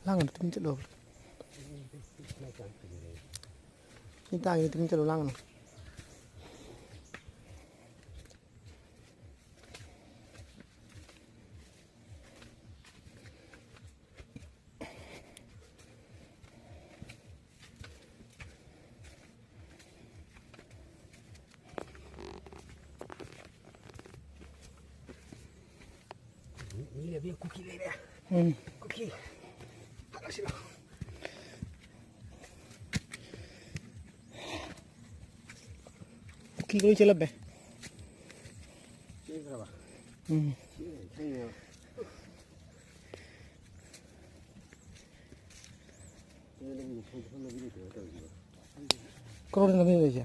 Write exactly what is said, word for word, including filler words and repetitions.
ꯂꯥꯡꯒꯅꯨ, ꯇꯨꯃꯤꯟ ꯆꯠꯂꯣ꯫ ꯁꯤ ꯇꯥꯒꯦ, ꯇꯨꯃꯤꯟ ꯆꯠꯂꯣ, ꯂꯥꯡꯒꯅꯨ꯫ ꯃꯤ ꯂꯩꯕꯤ, ꯀꯨꯀꯤ ꯂꯩꯔꯦ꯫ ꯎꯝ꯫ ꯀꯨꯀꯤ꯫ ꯍꯜꯂꯛꯁꯤꯔꯣ? ꯀꯨꯀꯤ ꯂꯣꯏ ꯆꯦꯜꯂꯝꯃꯦ꯫ ꯆꯦꯟꯈ꯭ꯔꯕ? ꯎꯝ꯫ ꯆꯦꯟꯈ꯭ꯔꯦ, ꯊꯦꯡꯉꯦꯕ꯫ ꯀꯔꯣꯝꯗ ꯂꯝꯕꯤ ꯂꯩꯁꯦ?